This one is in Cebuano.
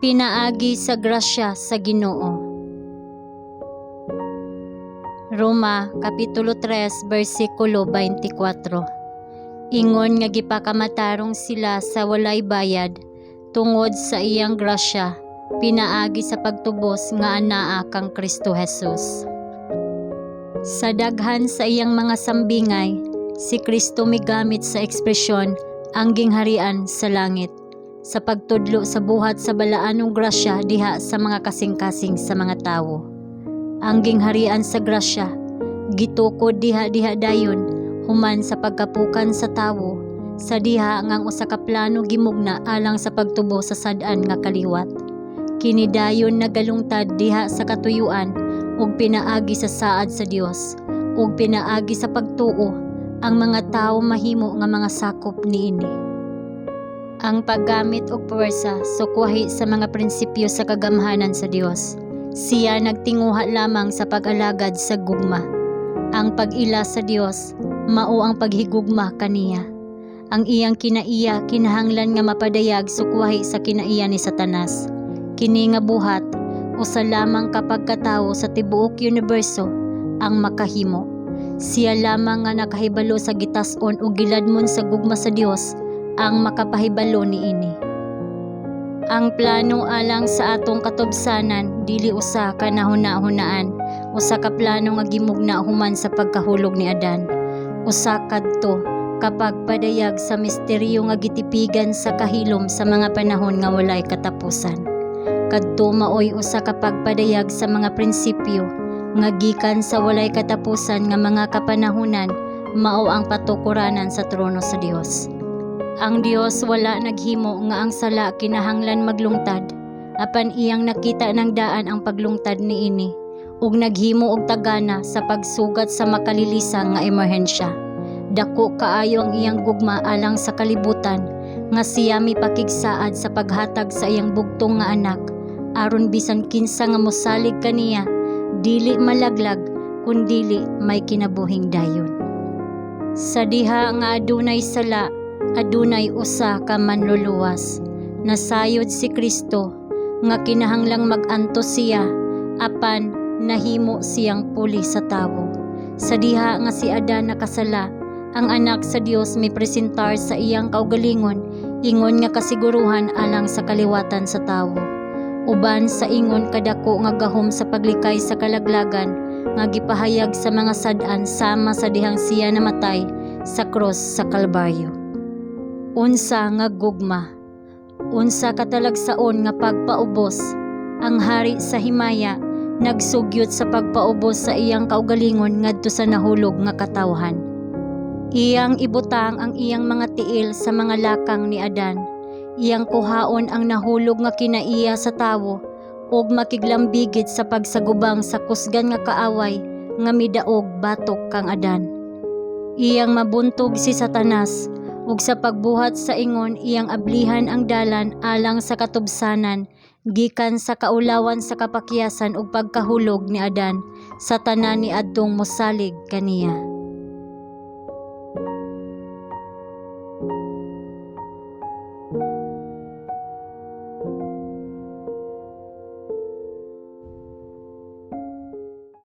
Pinaagi sa grasya sa Ginoo. Roma Kapitulo 3 versikulo 24. Ingon nga gipakamatarong sila sa walay bayad tungod sa iyang grasya pinaagi sa pagtubos nga anaa kang Kristo Jesus. Sa daghan sa iyang mga sambingay, si Kristo migamit sa ekspresyon "ang gingharian sa langit" sa pagtudlo sa buhat sa balaanong grasya diha sa mga kasing-kasing sa mga tawo. Ang gingharian sa grasya gitukod diha-diha dayon human sa pagkapukan sa tawo, sa diha nga ang usa ka plano gimugna alang sa pagtubos sa sad-an nga kaliwat. Kini dayon nagalungtad diha sa katuyuan ug pinaagi sa saad sa Dios, ug pinaagi sa pagtuo ang mga tawo mahimo nga mga sakop niini. Ang paggamit og puwersa sukwahi sa mga prinsipyo sa kagamhanan sa Dios. Siya nagtinguha lamang sa pag-alagad sa gugma. Ang pag-ila sa Dios mao ang paghigugma kaniya. Ang iyang kinaiya kinahanglan nga mapadayag sukwahi sa kinaiya ni Satanas. Kini nga buhat, usa lamang ka pagkatawo sa tibuok uniberso ang makahimo. Siya lamang nga nakahibalo sa gitas-on ug giladmon sa gugma sa Dios ang makapahibalo niini. Ang plano alang sa atong katubsanan dili usa ka nahuna-hunaan, usa ka plano nga gimugna human sa pagkahulog ni Adan. Usa kadto ka pagpadayag sa misteryo nga gitipigan sa kahilom sa mga panahon nga walay katapusan. Kadto maoy usa ka pagpadayag sa mga prinsipyo nga gikan sa walay katapusan nga mga kapanahunan, mao ang patukuranan sa trono sa Dios. Ang Dios wala naghimo nga ang sala kinahanglan maglungtad, apan iyang nakita ng daan ang paglungtad niini ug naghimo og tagana sa pagsugat sa makalilisang nga emerhensya. Dako kaayo ang iyang gugma alang sa kalibutan nga siya mipakigsaad sa paghatag sa iyang bugtong nga anak aron bisan kinsa nga mosalig kaniya dili malaglag kundili may kinabuhing dayon. Sa diha nga adunay sala, adunay usa ka manluluwas. Nasayod si Kristo nga kinahanglang mag-antos siya, apan nahimo siyang puli sa tawo. Sa diha nga si Adan nakasala, ang anak sa Dios mipresentar sa iyang kaugalingon ingon nga kasiguruhan alang sa kaliwatan sa tawo. Uban sa ingon kadako nga gahom sa paglikay sa kalaglagan nga gipahayag sa mga sad-an sama sa dihang siya namatay sa krus sa Kalbaryo. Unsa nga gugma! Unsa katalagsaon nga pagpaubos! Ang hari sa himaya nagsugyot sa pagpaubos sa iyang kaugalingon ngadto sa nahulog nga katawhan. Iyang ibutang ang iyang mga tiil sa mga lakang ni Adan. Iyang kuhaon ang nahulog nga kinaiya sa tawo ug makiglambigit sa pagsagubang sa kusgan nga kaaway nga midaog batok kang Adan. Iyang mabuntog si Satanas ug sa pagbuhat sa ingon iyang ablihan ang dalan alang sa katubsanan gikan sa kaulawan sa kapakyasan ug pagkahulog ni Adan sa tanan ni adtong mosalig kaniya.